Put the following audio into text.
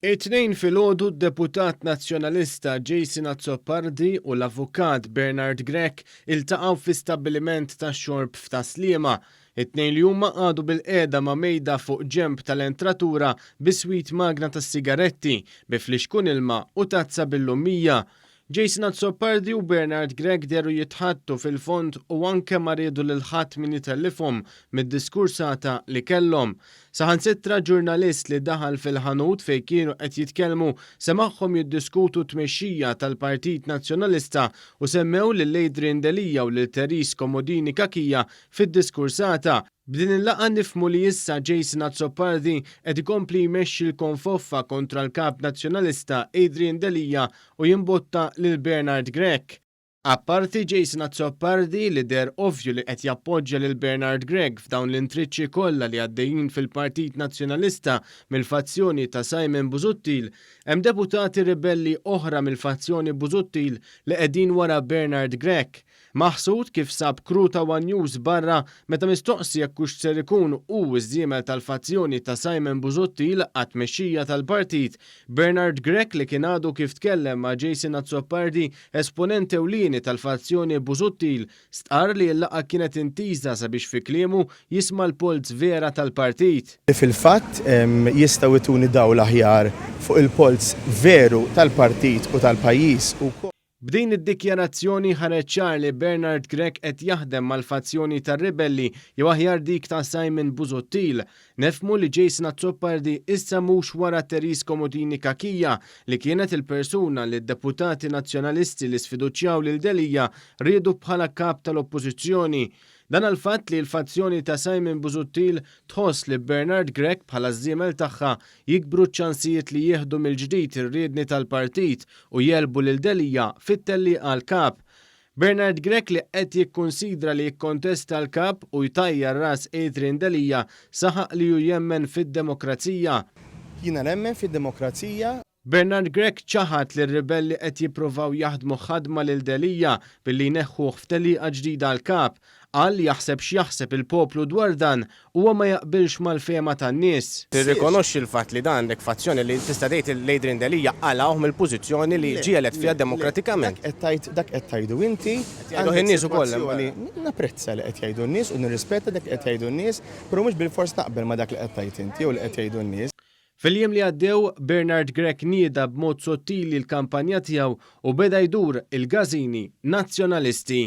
It-Tnejn filgħodu d-deputat Nazzjonalista Jason Azzopardi u l-avukat Bernard Grech iltaqgħu fi stabbiliment tax-xorb f'Tas-Sliema. It-tnejn li huma qagħdu bilqiegħda ma' mejda fuq ġenb tal-entratura biswit magna tas-sigaretti, bi flixkun ilma u tazza bil-lummija. Jason Azzopardi u Bernard Grech dehru jitħaddtu fil-fond u anke ma riedu lil ħadd min itellifhom mid-diskursata li kellhom. Saħansitra ġurnalist li daħal fil-ħanut fejn kienu qed jitkellmu semagħhom jiddiskutu t-tmexxija tal-Partit Nazzjonalista u semmew lil Adrian Delia u lil Therese Comodini Cachia fid-diskursata. B'din il-laqgħa nifhmu li issa Jason Azzopardi qed ikompli jmexxi l-konfoffa kontra l-Kap Nazzjonalista Adrian Delia u jimbotta lil Bernard Grech. Apparti Jason Azzopardi li deher ovvju li qed jappoġġja lil Bernard Grech f'dawn l-intriċċi kollha li għaddejjin fil-Partit Nazzjonalista mill-fazzjoni ta' Simon Busuttil, hemm deputati ribelli oħra mill-fazzjoni Busuttil li qegħdin wara Bernard Grech. Maħsud kif sab crew ta' one News barra meta mistoqsi jekk hux ser ikun hu ż-żiemel tal-fazzjoni ta' Simon Busuttil għat-tmexxija tal-partit, Bernard Grech li kien għadu kif tkellem ma' Jason Azzopardi, esponent ewlieni tal-fazzjoni Busuttil, stqarr li l-laqgħa kienet intiża sabiex fi kliemu jisma' l-polz vera tal-partit. Li fil-fatt jistgħu jtuni dawl aħjar fuq il-polz veru tal-partit u tal-pajjiż u. B'din id-dikjarazzjoni ħareġ ċar li Bernard Grech qed jaħdem mal-fazzjoni tar-ribelli jew aħjar dik ta' Simon Busuttil. Nifhmu li Jason Azzopardi issa mhux wara Therese Comodini Cachia li kienet il-persuna li d-deputati Nazzjonalisti li sfiduċjaw lil Delia riedu bħala kap tal-Oppożizzjoni. Dan għall-fatt li l-fazzjoni ta' Simon Busuttil tħoss li b'Bernard Grech bħala ż-żiemel tagħha jikbru ċ-ċansijiet li jieħdu mill-ġdid ir-riedni tal-partit u jegħlbu lil Delia fit-tellieqa għall-Kap. Bernard Grech li qed jikkunsidra li jikkontesta l-Kap u jtajjar ras Adrian Delia saħaq li hu jemmen fid-demokrazija. Jiena nemmen fid-demokrazija. Bernard Grech ċaħad li r-ribelli qed jippruvaw jaħdmu ħadma lil Delia billi jneħħuh f'tellieqa ġdida għall-Kap. Qal li jaħseb x'jaħseb il-poplu dwar dan, huwa ma jaqbilx mal-fehma tan-nies. Tirrikonoxxi l-fatt li dan għandek fazzjoni li tista' tgħid lil Adrian Delia qalgħuh mill-pożizzjoni li ġie elett fiha demokratikament. Dak qed tgħid, dak qed tgħidu inti. Qed jgħiduh in-nies ukoll. Napprezza li qed jgħidu n-nies u nirrispetta dak li qed jgħidu n-nies, però mhux bilfors naqbel ma' dak li qed tgħid inti jew li qed jgħidu n-nies. Fil-jiem li għaddew, Bernard Grech nieda b'mod sottili l-kampanja tiegħu u beda jdur il-gażini Nazzjonalisti.